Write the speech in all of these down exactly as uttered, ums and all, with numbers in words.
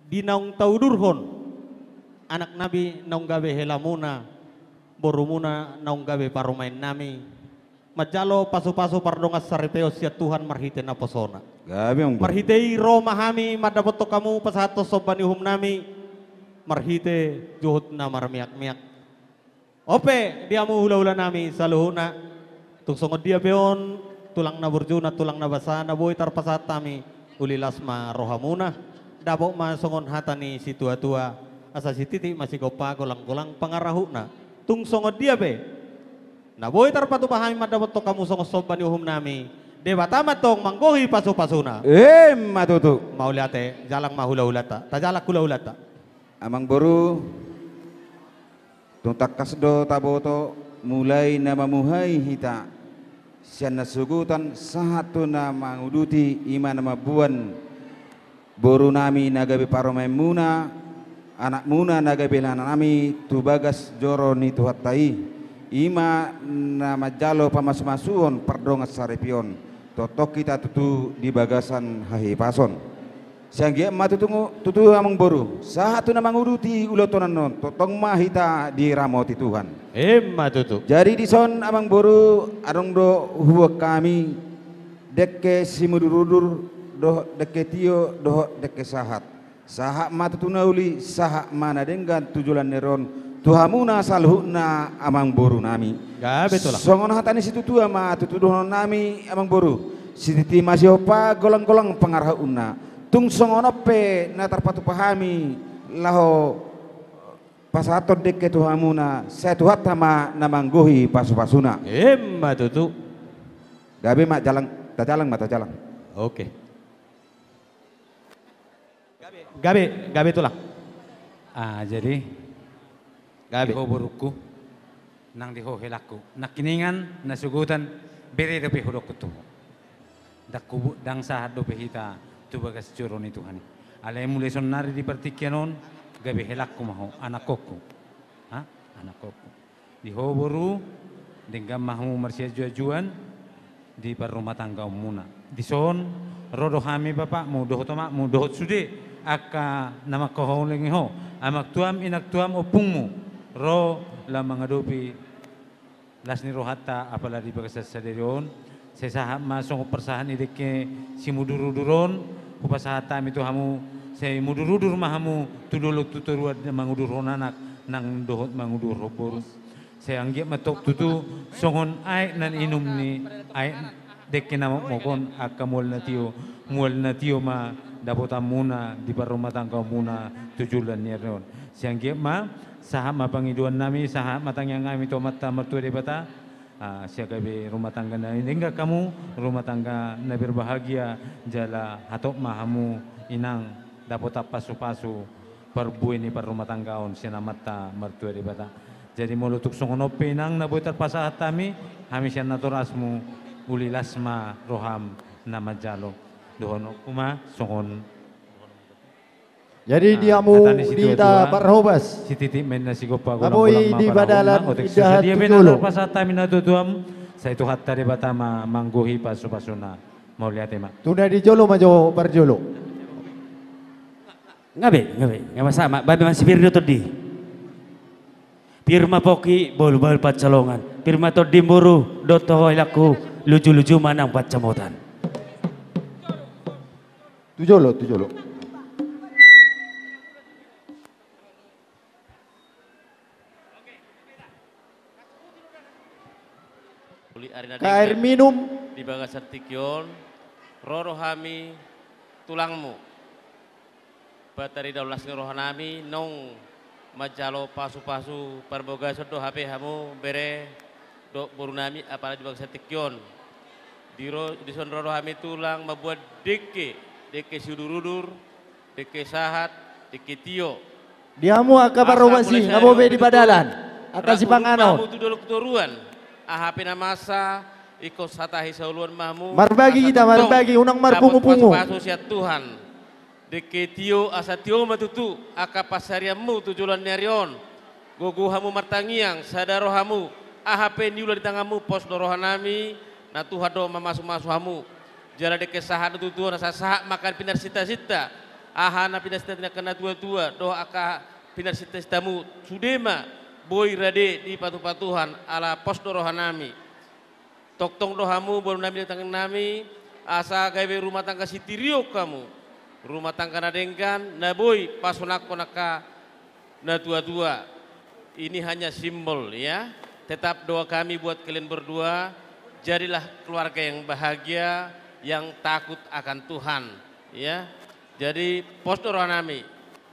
Di naung taudurhon anaknami naung gabe helamuna, borumuna naung gabe parumaennami, manjalo pasupasu pardongan saripeon sian Tuhan marhite naposona. Gabe, Amang Boru. Marhite i ro ma hami mandapothon hamu pasahathon somba ni uhumnami, marhite juhut na marmiakmiak. On pe di hamu hulahulanami saluhutna, tung songon dia pe on, tulang na burju, na tulang na basa, na boi tarpasahat hami, uli las ma rohamuna, dapot ma songon hata ni situatua, asa sititi ma sigompa, golanggolang pangarahutna. Tung songon dia pe na boi tarpatupa hami mandapothon hamu songon somba ni uhumnami, Debata ma tong manggohi pasupasuna. Emma tutu. Mauliate, jalang ma hulahulanta, tajalang hulahulanta. Amang Boru, tung tangkas do taboto, mulai na mamuhai hita sian nasogotan sahat tu na manguduti, i ma na mamboan borunami na gabe parumaenmuna, anakmuna na gabe helanami tu bagas joro ni Tuhanta i, i ma na manjalo pamasumasuon pardongan saripeon, tongtong hita tutu di bagasan hahipason. Sai anggiat ma tutu, tutu Amang Boru, sahat tu na manguduti ulaonta on, tongtong ma hita diramoti Tuhan. Emma tutu. Jadi dison Amang Boru, adong do huboan hami dengke simudurudur, dohot dengke tio, dohot dengke sahat. Sahat ma tutu na uli, sahat ma na denggan tu joloan ni ari on, tu hamuna saluhutna Amang Borunami. Gabe, tulang. Songon hata ni situatua ma tutu dohononnami, Amang Boru. Sititi ma sigompa, golanggolang pangarahutna. Tung songon on pe na tarpatupa hami laho pasahathon dengke tu hamuna, sai Tuhanta ma na manggohi pasupasuna. Emma tutu. Gabe ma, jalang, tajalang ma, tajalang. Oke. Gabe, gabe, tulang. Ah, jadi, gabe. Di ho borungku, nang di ho helangku, nangkiningan nasogotan, bere dope hudokkon tu ho. Ndang hubo-, ndang sahat dope hita tu bagas joro ni Tuhan i. Alai mulai saonari di partingkian on, gabe helangku ma ho, anakkonku. Ha? Anakkonku. Di ho boru, denggan ma hamu marsiajuajuan di parrumatanggaonmuna. Dison, ro do hami bapakmu, dohot omakmu, dohot sude angka na mangkaholongi ho, amangtuam, inangtuam, ompungmu, ro laho mangadopi las ni rohanta, apala di bagasan sadari on, sai sahat ma songon parsahat ni dengke simudurudur on, hupasahat hami tu hamu, sai mudurudur ma hamu tu dolok tu toruan, mangudurhon anak nang dohot mangudurhon boru. Sai anggiat ma tong tutu songon aek na niinum ni aek dengke na mokmok on, angka mual na tio, mual na tio ma dapotanmuna di parrumatanggaonmuna tu joloan ni ari on. Sai anggiat ma, sahat ma pangidoannami, sahat ma tangiangnami tu Amanta Martua Debata, ah, sai gabe rumah tangga na denggan hamu, rumah tangga na berbahagia, jala hatop ma hamu inang dapotan pasupasu parbue ni parrumatanggaon sian Amanta Martua Debata. Jadi molo tung songon on pe inang na boi tarpasahat hami, hami sian natorasmu, uli las ma roham na manjalo. Dohononku ma songon. Jadi di hamu di hita parhobas, sititi ma inna sigompa, na boi di padalan, indahan tu jolo. Tarpasahat hami na tutuam, sai Tuhanta Debata ma manggohi pasupasuna. Mauliate ma. Tu na di jolo ma jo parjolo. Nga be, nga be, nga masalah, babi masih pir do tondi. Pir ma pongki, bahulbahul pansalongan. Pir ma tondi boru, dohot ho helangku, lujuluju ma nang pansamotan. Tu jolo, tu jolo. Uli ari na denggan. Air minum. Di bagasan tingki on, ro do hami tulangmu. Patarida las ni rohanami, naung manjalo pasupasu parbagason do hape hamu bere dohot borunami, apala di bagasan tingki on. Di ro-, dison ro do hami tulang mamboan dengke, dengke siudurudur, dengke sahat, dengke tio. Di hamu angka parhobas i, nga boi be di padalan, angka sipanganon. Hamu tu dolok toruan, aha pe na masa, ingkon satahi saoloan ma hamu. Marbagi hita, marbagi, unang marpungupungu. Pasupasu sian Tuhan. Dengke tio, asa tio ma tutu angka pansarianmu tu joloan ni ari on. Gogo hamu martangiang, sada rohamu, aha pe niula di tanganmu, pos do rohanami, na Tuhan do mamasumasu hamu. Jala dengke sahat do tutu on, asa sahat ma angka pinarsintasinta. Aha na pinarsinta ni angka na tua-tua dohot angka pinarsinta-sintamu, sude ma boi rade dipatupa Tuhan, ala pos do rohanami. Tongtong do hamu borunami, tangiangnami, asa gabe rumah tangga sitirion hamu, rumah tangga na denggan, na boi pasonangkon angka na tua-tua. Ini hanya simbol, ya. Tetap doa kami buat kalian berdua, jadilah keluarga yang bahagia, yang takut akan Tuhan, ya. Jadi, pos do rohanami,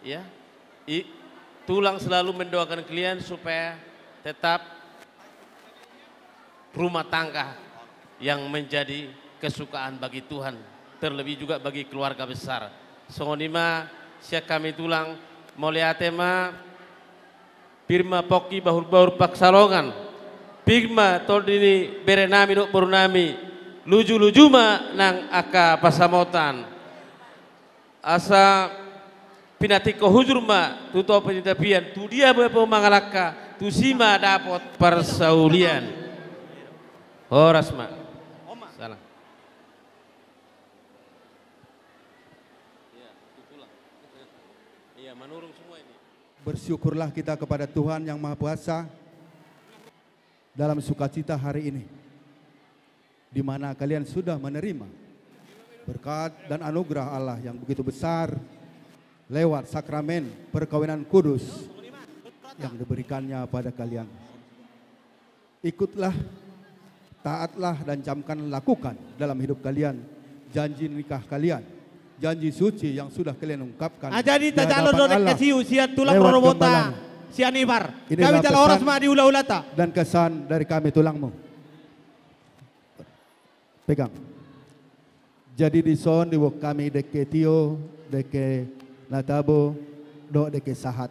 ya. I, tulang selalu mendoakan kalian supaya tetap rumah tangga yang menjadi kesukaan bagi Tuhan, terlebih juga bagi keluarga besar. Songon i ma sian hami tulang, mauliate ma. Pir ma pongki bahul-bahul pansalongan, pir ma tondi ni berenami dohot borunami, luju-luju ma nang angka pansamotan. Asa pinantikhon hujur ma tu topi ni tapian, tu dia pe ho mangalangka, tusi ma dapot parsaulian. Horas ma. Salam. Bersyukurlah kita kepada Tuhan Yang Maha Kuasa dalam sukacita hari ini, di mana kalian sudah menerima berkat dan anugerah Allah yang begitu besar lewat sakramen perkawinan kudus yang diberikannya pada kalian. Ikutlah, taatlah, dan camkan, lakukan dalam hidup kalian janji nikah kalian, janji suci yang sudah kalian ungkapkan. Ah, jadi di hadapan Allah lewat gembala. Tajalo do dengke siu sian tulang rorobota, sian Ibar. Inilah pesan dan kesan dari kami tulangmu. Kami jala horas ma di hula-hulata. Pegang. Jadi dison diboan hami dengke tio, dengke na tabo, dohot dengke sahat.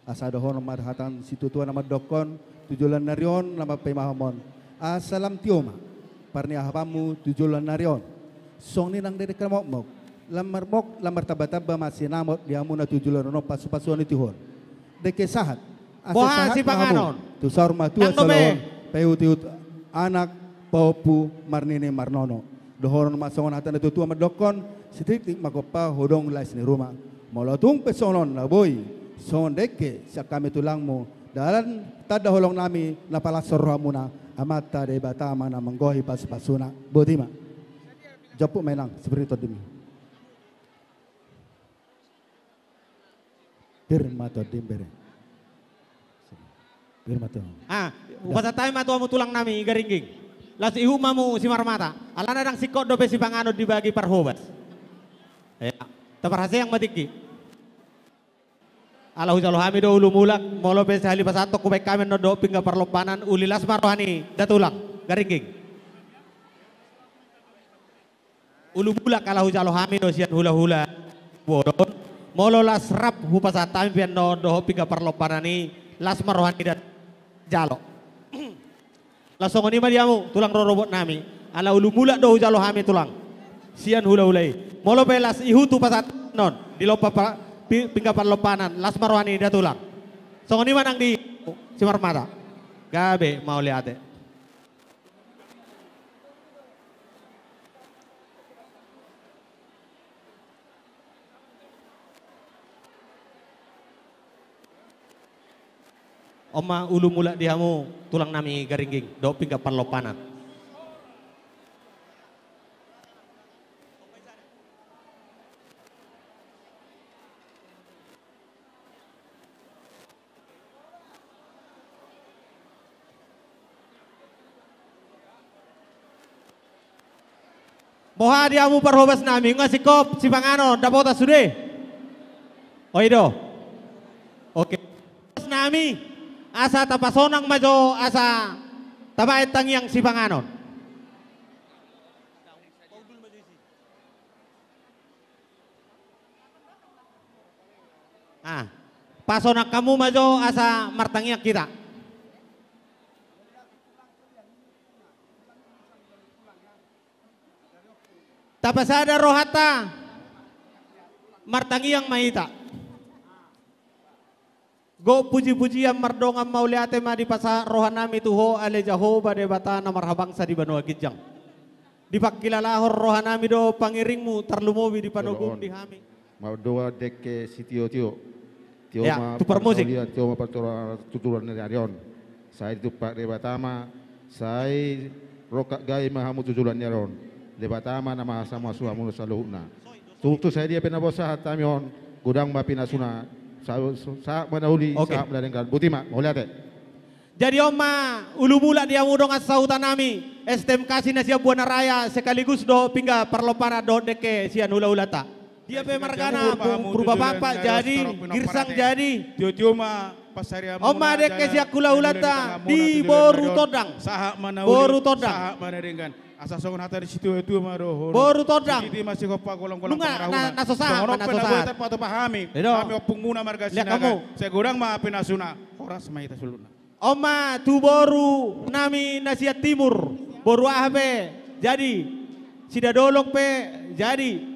Asa dohonon ma hata ni situatua na mandokkon, tu joloan ni ari on na marpaimahom on, asa lam tio ma parniahapanmu tu joloan ni ari on. Songon i nang dengke na mokmok, lam marmok, lam martambatamba ma sinamot di hamuna tu joloan on, pasupasuon ni Tuhan. Dengke sahat. Asa boha sahat ma sipanganon hamu tu saur matua. Ndang dope. Soloan, paihutihut anak, pahompu, marnini marnono. Dohonon ma songon hata ni natuatua mandokkon, sitiktik ma gompa, hodong lais ni ruma. Molo tung pe songon on na boi, songon dengke sian hami tulangmu, dalan tanda holong nami na palashon rohamuna, Amanta Debata ma na manggohi pasupasuna. Boti ma. Jampuk ma inang, sipir ni tondimi. Pir ma tondim bere. Pir ma tondim. Ah, hupasahat hami ma tu hamu tulang nami Garingging. Laos ihut ma hamu Simarmata. Alana ndang singkop dope sipanganon dibagi parhobas. Ya, taparhaseang ma tingki. Ala hujalo hami do ulu mulak, molo pe sahali pasahathon hubaen hami annon dohot pinggan parlompanan, uli las ma roha ni da tulang Garingging. Ulu mulak ala hujalo hami do sian hulahula. Bodon, molo las rap hupasahat hami pe annon dohot pinggan parlompanan i, las ma roha ni da jalo. Laos songon i ma di hamu tulang rorobot nami, ala ulu mulak do hujalo hami tulang sian hulahula i. Molo pe las ihut hupasahat annon di lompa pa, pi, pinggan parlompanan, las ma roha ni da tulang. Songon i ma nang di Simarmata. Gabe mauliate. On ma ulu mulak di hamu tulang nami Garingging dohot pinggan parlompanan. Boha di hamu parhobas nami, nunga singkop sipanganon dapotan sude? Oi do. Oke. Parhobas nami, asa tapasonang ma jo asa tabaen tangiang sipanganon. Ah, pasonang hamu ma jo asa martangiang hita. Tapasada rohanta, martangiang ma hita. Gok pujipujian mardongan mauliate ma dipasahat rohanami tu Ho, ale Jahowa Debata na marhabangsa di banua ginjang. Dipangkilalahon rohanami do pangiringmu, tarlumobi dipanogum di hami. Mandok dengke sitiotio. Tio ma tu parmusik. Tio ma partuturan ni ari on. Sai ditumpak Debata ma, sai rongkap gabe ma hamu tu joloan ni ari on. Debata ma na mamasumasu hamu saluhutna. Tung tu sadia pe na boi sahat hami on, godang ma pinasuna, sahat ma na uli, sahat ma na denggan. Botima, mauliate. Jadi on ma ulu mulak di hamu dongan sahuta nami, S T M Kasi na sian Buana Raya, sekaligus do pinggan parlompanan dohot dengke sian hulahulanta. Dia pe margana Purba Pakpak jadi, Girsang jadi. Tio-tio ma pasari hamu. On ma dengke sian hulahulanta di Boru Tondang. Sahat ma na uli, Boru Tondang. Sahat ma na denggan. Asa songon hata ni situa-tua ma dohonon. Boru Tondang. Sititi ma sigompa, golanggolang pangarahutna. Nunga na so sahat ma na so sahat. Patupa hami. Hami ompungmuna marga Sinaga. Sai godang ma pinasuna. Horas ma hita saluhutna. On ma tu boru nami na sian timur, boru aha pe jadi, Sidadolok pe jadi,